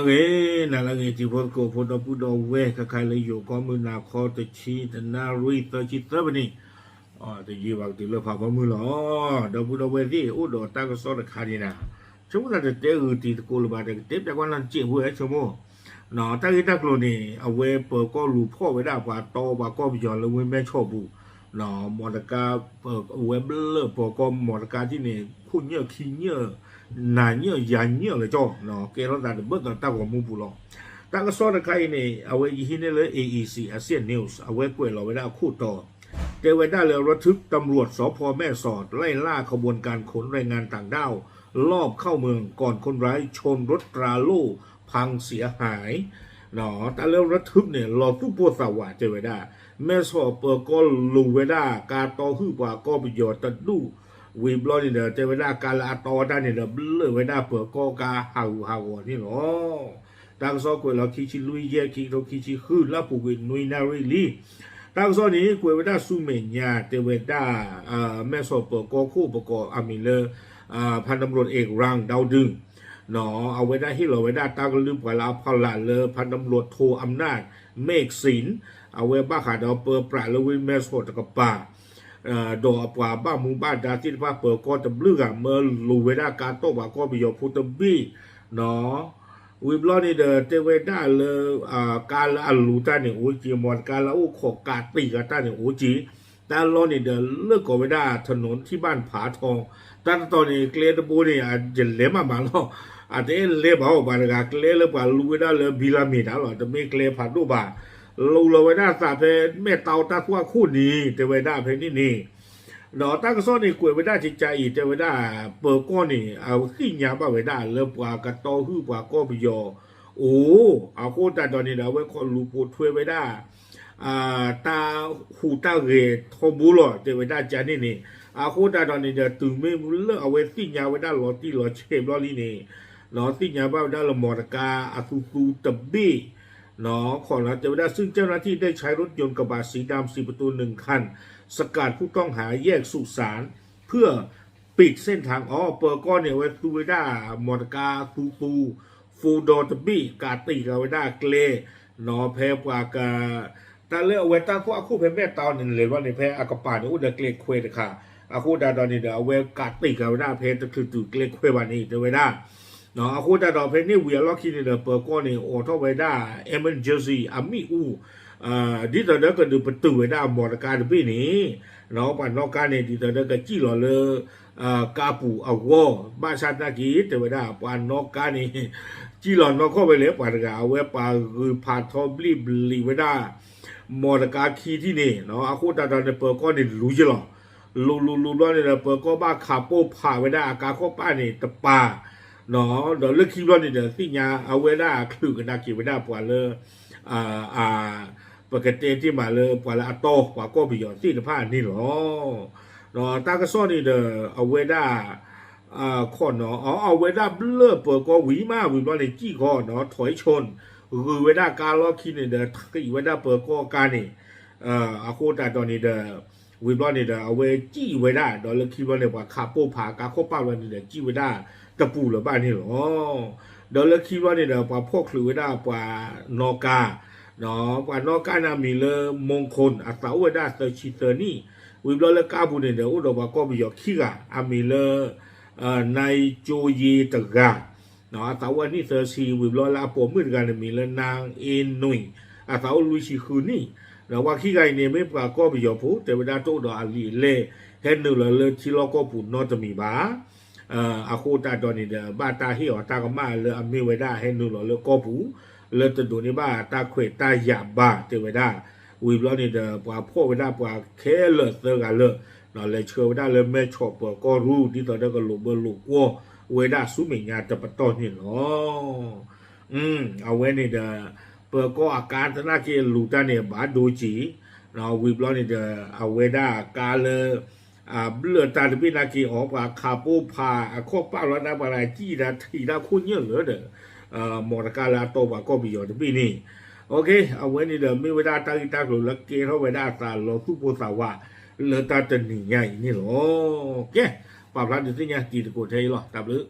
ဂ့ၤ နၤလၢအဂ့ၤ တံၤဖိသကိးဖိ ဒီပုၢ်ဒီဝဲၢ် ခဲခါလၢယိၤကီၢ်မုၢ်နၤခီတဆံ တနၣ်ရံၣ်သၢဆံသၢမံးနံး, တယံာ်ဘၣ်ကတုၤလၢဖးဖီမုၢ်လီၤ. ဒီပုၢ်ဒီဝဲၢ်သ့ၣ် အိၣ်ဒီးတၢ်ကစီၣ်တခါန့ၣ်နၤ, ဆိကမိၣ်သးတတဲဂုာ်တံၤသကိးလၢၤဘၣ် တကတဲပျးကွၢ်နီၢ်တစဲးဖိဝဲဆိကမိၣ်, တၢ်ဂ့ၢ်တၢ်ကျိၤန့ၣ် အဝဲပၢၤကီၢ်လူၤဖီၣ်ဝဲဒၣ်ပှၤတီပှၤကီၢ်ပယီၤလၢဝ့ၢ်မဲၢ်ဆီးပူၤ, မီတကါ အဝဲဘျၢၣ်ပၢၤကီၢ်မီတကါထံၣ်န့ၣ် ခိၣ်ညၢၣ်ခံညၢၣ် နၤညၢၣ်ယၤညၢၣ်လၢကၠီ, ကဲထီၣ်သးတဘၢၣ်သီတၢ်ဂီၤမူပူၤလီၤ. တၢ်ကစီၣ်တခါအံၤန့ၣ် အဝဲယဟံးန့ၢ်လၢ A E C Asia News အဝဲကွဲးလီၤဝဲဒၣ်အခိၣ်တီ, တဲဝဲဒၣ်လၢ ระทึกตำรวจ สภ แม่สอด ไล่ล่าขบวนการขนแรงงานต่างด้าวลอบเข้าเมือง ก่อนคนร้ายชนรถตราโล่พังเสียหาย တၢ်လၢ ระทึก န့ၣ် လီၤသူၣ်ပိၢ်သးဝးတဲဝဲဒၣ်, မဲၢ်ဆီးပၢၤကီၢ်လူၤဝဲဒၣ် ကါတီဟုၣ်ပှၤကီၢ်ပယီၤတဒူၣ်, ဝံၤဘျီန့ၣ်ဒီး တဲဝဲဒၣ်ကါလၢအတီတၢ်န့ၣ်ဒီး ဘျၢၣ်ဝဲဒၣ်ပၢၤကီၢ်ကါဟးဂူာ်ဟးဂီၤန့ၣ်လီၤ. တၢ်ကစီၣ်ကွဲးလီၤခံဆံလွံၢ်ယဲၢ် ခံကထိခံဆံဃု လၢအပူၤကွံာ်နွံနၣ်ရံၣ်လံ. တၢ်ကစီၣ်န့ၣ် ကွဲးဝဲဒၣ်ဆူမဲာ်ညါ တဲဝဲဒၣ် မဲၢ်ဆီးပၢၤကီၢ်ခိၣ်ပၢၤကီၢ်အမံၤလၢ พันตำรวจเอก รัง ดาวดึง အဝဲဒၣ်ဟ့ၣ်လီၤဝဲဒၣ်တၢ်ကလုၢ်ပှၤလၢအဖီလာ်လၢ พันตำรวจโท อำนาจ เมฆสิน အဝဲဘၣ်ဃးဒီးပၢပြးလၢဝ့ၢ်မဲၢ်ဆီးတကပၤ ဒီးအပှၤဘၣ်မူဘၣ်ဒါသ့ၣ်တဖၣ် ပၢၤကီၢ်တဘျုးဂၤ မၢလူၤဝဲဒၣ်ကါတီၢ်ပှၤကီၢ်ပယီၤဖိတဘ့ၣ်နီၤ. ဝံၤဘျီန့ၣ်ဒီး တဲဝဲဒၣ်လၢ ကါလၢအလူၤတၢ်န့ၣ်အိၣ်က့ၤ, မီတကါလၢအအိၣ်ခိးကးတံာ်ဃာ်တၢ်န့ၣ်အိၣ်က့ၤ, တၢ်လီၢ်န့ၣ်ဒီး လၢကိးဝဲဒၣ် ถนนที่บ้านผาทอง တၢ်တတီၤန့ၣ် ကျဲတဘိန့ၣ် ယလဲၤမးမးလီၤ. အတအဲၣ်လဲၤဘၣ်အီၤဘၣ်တဂၤ ကျဲလၢပှၤလူဝဲဒၣ်လၢဘံလၤမ့ၤတၢ်လီၤ, တမ့ၢ်ကျဲဖးဒိၣ်ဘၣ်. လူၤလီၤဝဲဒၣ်သးဖဲမဲၢ်တီတၢ်သွၣ်ခိၣ်န့ၣ် တဲဝဲဒၣ်ဖဲန့ၣ်န့ၣ် ဒီးတၢ်ကစီၣ်န့ၣ်ကွဲးဝဲဒၣ်ကကါအံၤ တဲဝဲဒၣ် ပၢၤကီၢ်န့ၣ် အသ့ၣ်ညါဘၣ်ဝဲဒၣ်လၢပှၤကတီဟုၣ်ပှၤကီၢ်ပယီၤအိၣ်, အဃိသတးဒီးန့ၣ်ဒီး အဝဲခီၣ်လူၤပိာ်ထွဲဝဲဒၣ် တၢ်ဟူးတၢ်ဂဲၤထီဘိလီၤ တဲဝဲဒၣ်ကန့ၣ်န့ၣ်, အဃိသတးဒီးန့ၣ်ဒီး တုၤမ့ၢ်လၢအဝဲသ့ၣ်ညါဝဲဒၣ်လီၤတံၢ်လီၤဆဲးဘျီလံန့ၣ်, သ့ၣ်ညါဘၣ်ဝဲဒၣ်လၢမီတကါအသူသူတဘ့ၣ် တဲဝဲဒၣ် ซึ่งเจ้าหน้าที่ได้ใช้รถยนต์กระบะสีดำ สี่ประตู หนึ่งคัน สกัดผู้ต้องหาแยกสุสาน เพื่อปิดเส้นทาง အီၤ ပၢၤကီၢ်န့ၣ် အဝဲသူဝဲဒၣ် မီတကါသူသူ four door တဘ့ၣ် ကးတံာ်ဃာ်ဝဲဒၣ်ကျဲ ဖဲပှၤက တၢ်လၢအဝဲတၢ်သွၣ်ခိၣ်ဖဲမဲၢ်တီန့ၣ် လဲၤဘျီန့ၣ် ဖဲအကပၤန့ၣ် အိၣ်ဒီးကျဲခွဲတခါ, အဃိသတးဒီးန့ၣ်ဒီး အဝဲကးတံာ်ဃာ်ဝဲဒၣ်ဖဲတချုးတုၤကျဲခွဲဘၣ်န့ၣ် တဲဝဲဒၣ် အဃိသတးဒီး ဖဲန့ၣ်ဝံၤအလီၢ်ခံန့ၣ်ဒီး ပၢၤကီၢ်န့ၣ် အိးထီၣ်ဝဲဒၣ် emergency အမံၣ်အူ ဒ်သိးဒီးကဒုးပတုာ်ဝဲဒၣ်မီတကါတဘ့ၣ်န့ၣ်, ပှၤနီၣ်ကါန့ၣ် ဒ်သိးဒီးကစံၣ်လီၤလၢ ကါပူၤအဂီၢ်, ဘၣ်ဆၣ်သနာ်က့ တဲဝဲဒၣ် ပှၤနီၣ်ကါန့ၣ် စံၣ်လီၤနီၢ်ကီၢ်ဝဲလဲၣ် ပှၤတဂၤ အဝဲပှၤဂုာ်ဖးထီဘျံၣ်ဘျံၣ်ဝဲဒၣ် မီတကါခံထံၣ်န့ၣ်, အဃိသတးဒီးန့ၣ် ပၢၤကီၢ်န့ၣ်လူၤယ့ၢ်လီၤ. လူၤလူၤလူၤဘျီန့ၣ်ဒီး ပၢၤကီၢ်ဘၣ်ခးပိၢ်ဖးဝဲဒၣ်အကါခီၣ်ပၣ်န့ၣ်တပၤ, ဒီးလၢခံဘျီန့ၣ်ဒီး သ့ၣ်ညါအဝဲဒၣ်ချုးကဒါက့ၤဝဲဒၣ်ပှၤလၢ ပကတဲတ့ၢ်မးလၢပှၤလၢအတီပှၤကီၢ်ပယီၤသ့ၣ်တဖၣ်န့ၣ်လီၤ. ဒီးတၢ်ကစီၣ်န့ၣ်ဒီး အဝဲဒၣ် ခီၣ်နီၤ အဝဲဒၣ်ဘျၢၣ်ပၢၤကီၢ်ဝံၤမး ဝံၤဘျီန့ၣ် စံၣ်ဃီနီၤ ထွဲဆိၣ် ဂုၤဝဲဒၣ်ကါလီၢ်ခံန့ၣ်ဒီး ထံၣ်ဝဲဒၣ်ပၢၤကီၢ်ကါန့ၣ်, အဃိသတးဒီးန့ၣ်ဒီး ဝံၤဘျီန့ၣ်ဒီး အဝဲစံၣ်ဝဲဒၣ် ဒီးလၢခံဘျီန့ၣ် ပှၤခးပိၢ်ဖးကါခီၣ်ပၣ်ဘျီန့ၣ်ဒီး စံၣ်ဝဲဒၣ်တပူၤလၢၤဘၣ်န့ၣ်လီၤ. ဒီးလၢခံဘျီန့ၣ်ဒီး ပှၤဖီၣ်ချုးဝဲဒၣ်ပှၤနီၣ်ကါ ပှၤနီၣ်ကါန့ၣ်အမံၤလၢ မူခိၣ် အသးအိၣ်ဝဲဒၣ်သၢဆံသၢနံၣ်, ဝံၤဘျီလၢကါပူၤန့ၣ်ဒီး အိၣ်ဒီးပှၤကီၢ်ပယီၤခံဂၤ အမံၤလၢ နၢကၠိယ့တဂၤ အသးအိၣ်အနံၣ်သၢဆံ, ဝံၤဘျီလၢအပိာ်မုၣ်တဂၤန့ၣ်မံၤလၢ နၢအ့နွံ, အသးအိၣ်လွံၢ်ဆံဃုနံၣ်, ဒီးပှၤခံဂၤအံၤန့ၣ် မ့ၢ်ပှၤကီၢ်ပယီၤဖိ တဲဝဲဒၣ်တအိၣ်ဒီးအလံာ်အလဲၢ် ဟဲနုာ်လီၤလၢထံလီၢ်ကီၢ်ပူၤနီတမံၤဘၣ်. အဃိသတးဒီးန့ၣ်ဒီး ဘၣ်တၢ်ဟ့ၣ်အီၤတၢ်ကမၣ်လၢအမ့ၢ်ဝဲဒၣ်ဟဲနုာ်လီၤလၢကီၢ်ပူၤ လၢတဒိးန့ၢ်ဘၣ်တၢ်ခွဲးတၢ်ယာ်ဘၣ် တဲဝဲဒၣ်. ဝံၤဘျီန့ၣ်ဒီး ပှၤဖီၣ်ဝဲဒၣ်ပှၤခဲလၢာ်သၢဂၤလၢာ် လဲၤဆှၢဝဲဒၣ်လၢမဲၢ်ဆီးပၢၤကီၢ်ရူၢ် ဒ်သိးဒီးကလိာ်ဘၢလိာ်ကွီၢ်ဝဲဒၣ်ဆူမဲာ်ညါတပတီၢ်န့ၣ်လီၤ. အဝဲန့ၣ်ဒီး ပၢၤကီၢ်အကါသနာ်က့အလူၤတၢ်န့ၣ် ဘၣ်ဒိက့ၤ, ဝံၤဘျီန့ၣ်ဒီး အဝဲဒၣ်ကါလၢ ဘျၢၣ်တၢ်တဘ့ၣ်နာ်က့အီၤ ပှၤခးပိၢ်ဖးအခီၣ်ပၣ်လီၤတၢ် ပှၤလၢကံၣ်တၢ်ထံးတၢ်ခိၣ်ညၢၣ်လၢဒီး မီတကါလၢအတီပှၤကီၢ်ပယီၤတဘ့ၣ်န့ၣ်, အဝဲန့ၣ်ဒီး မ့ၢ်ဝဲဒၣ်တၢ်ဂ့ၢ်တၢ်ကျိၤလၢကဲထီၣ်ဝဲဒၣ်အသးလီၤသူၣ်ပိၢ်သးဝး လၢတၢ်တနံၤညါအံၤန့ၣ်လီၤ. ကဲ, ပာ်ဖျါဒုးသ့ၣ်ညါတံၤသကိးထဲအံၤလီၤ. တၢ်ဘျုး